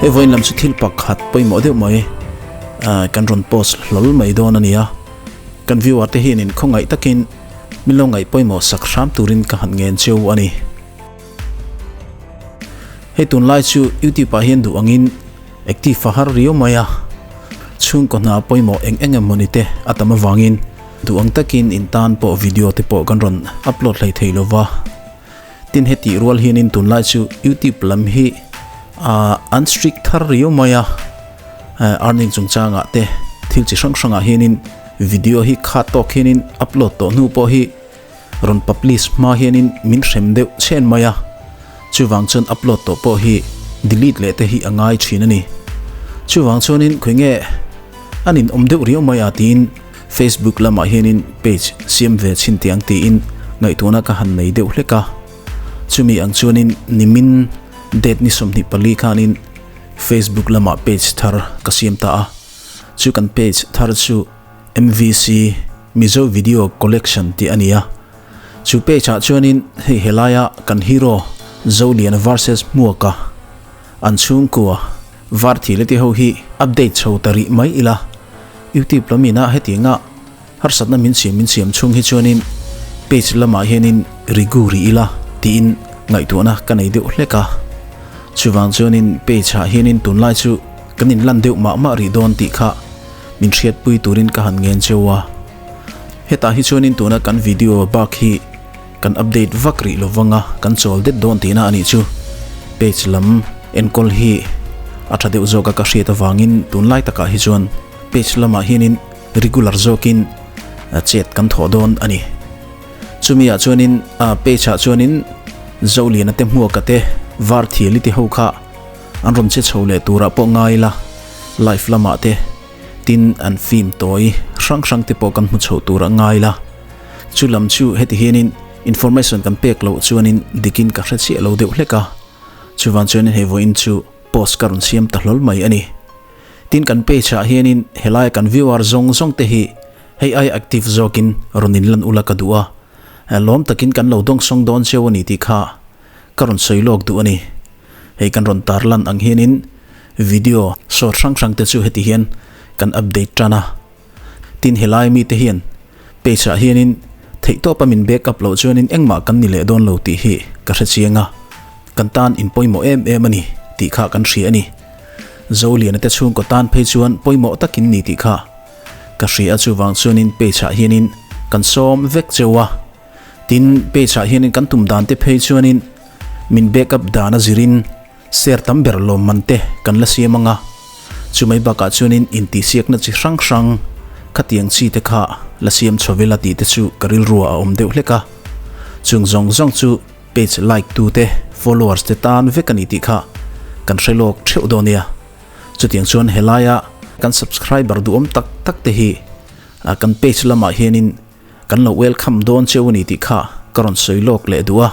Hei vawiin lam chu thil pakhat pawimawh deuh mai kan rawn post hlawl mai dawn a ni a, kan viewer te hianin khawngaih takin min lo ngaih pawimawh sak hram turin ka han ngen cheu a ni. Hei tunlai chu YouTube ah hian duh angin active a har riau mai a, chhungkaw hna pawimawh eng eng emaw ni te a tam avangin duh ang takin in tan pawh video te pawh kan rawn upload hlei thei lova. Tin hetih rual hianin tunlai chu YouTube lam hi ah an strict thar riau mai a, earning chungchangah te thil chi hrang hrangah hianin video hi khat tawk hianin upload tawh hnu pawh hi rawn publish hma hianin min hrem deuh chhen mai a, chuvang chuan upload tawh pawh hi delete leh te hi a ngai thin a ni. Chuvang chuanin khawi nge an in awm deuh riau mai a tiin Facebook lamah hianin page siam ve chhin teh ang tiin ngaihtuahna ka han nei deuh hlek a, chumi ang chuanin nimin date ni 24 khanin Facebook lamah page thar ka siam ta a, chu kan page thar chu MVC Mizo Video Collection tih a ni a, chu page ah chuanin hei helaia kan hero Zoliana versus Hmuaka an chhungkua var thil a ti ho hi update chho ta rih mai ila, YouTube lam ina hetianga harsatna min siam min siam chhung hi chuanin page lamah hianin rigu rih ila tiin ngaihtuahna ka nei deuh hlek a, chuvang chuanin page ah hianin tunlai chu kan inlan deuh mah mah rih dawn tih kha Min hriatpui turin ka han ngen cheu a, hetah hi chuanin tuna kan video bak hi kan update vak rih lo vanga kan chawl det dawn tihna a nih chu. Page lam enkawl hi a tha deuh zawka ka hriat avangin tunlai takah hi chuan page lamah hianin regular zawkin chet kan thawh dawn a ni. Chumi ah chuanin page ah chuanin Zoliana te Hmuaka te Varthiali te ho kha an rawn che chho leh turah pawh ngai ila. Live lamah te tin an film tawi hrang hrang te pawh kan hmu chho tur a ngai la. Chu lam chu heti hianin information kan pek loh chuanin dikin ka hre chiah lo deuh hlek a. Chuvan chuanin hei vawiin chu post ka rawn siam ta hlawl mai a ni. Tin kan page ah hianin helaia kan viewer zawng zawng te hi hei ai active zawkin rawn inlan ula ka duh a. Lawm takin kan lo dawngsawng dawn cheu a ni tih kha ka rawn sawi lawk duh a ni. Hei kan rawn tarlan ang hianin video short hrang hrang te chu heti hian kan update tan a. Tin helai mite hian page ah hianin theihtawp a min backup loh chuanin engmah kan ni leh dawn lo tih hi ka hre chiang a. Kan tan in pawimawh em em a ni tih kha kan hria a ni. Zoliana te chhungkaw tan phei chuan pawimawh takin ni tih kha ka hria a chuvang chuanin page ah hianin kan sawm vek cheu a. Tin page ah hianin kan tum dan te phei chuanin Min backup dan a zirin share tam ber lawmman te kan la siam ang a, chumai bakah chuanin intihsiakna chi hrang hrang khatiang chi te kha la siam chho vel a tih te chu ka rilruah a awm deuh hlek a. Chung zawng zawng chu page like tu te, followers te tan vek a ni tih kha kan hre lawk theuh dawn nia. Chutiang chuan helaia kan subscriber duhawm tak tak te hi kan page lamah hianin Kan lo welcome dawn cheu a ni tih kha ka rawn sawi lawk leh duh a.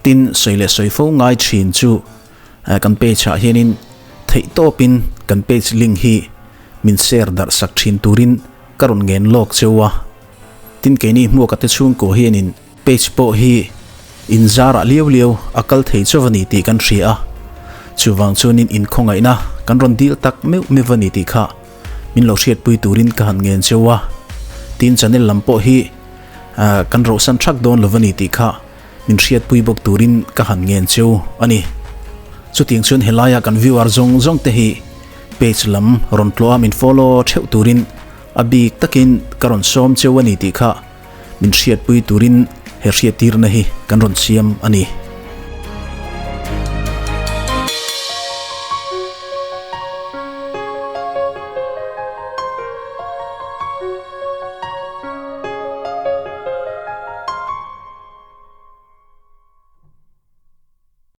Tin, sawi leh sawi fo ngai thin chu kan page ah hianin theih tawpin kan page link hi min share darh sak thin turin ka rawn ngen lawk cheu a. Tin, keini hmuaka te chhungkaw hianin page pawh hi inzarah liau liau a kal thei chauh a ni tih kan hria a. Chuvang chuanin inkhawngaihna kan rawn dil tak meuh meuh a ni tih kha Min lo hriatpui turin ka han ngen cheu a, tin channel lam pawh hi kan rohsan thak dawn lo a ni tih kha min hriatpui bawk turin ka han ngen cheu a ni. Chutiang chuan helaia kan viewer zawng zawng te hi page lam rawn tlawh a min follow theuh turin a bik takin ka rawn sawm cheu a ni tih kha min hriatpui turin he hriattirna hi kan rawn siam a ni.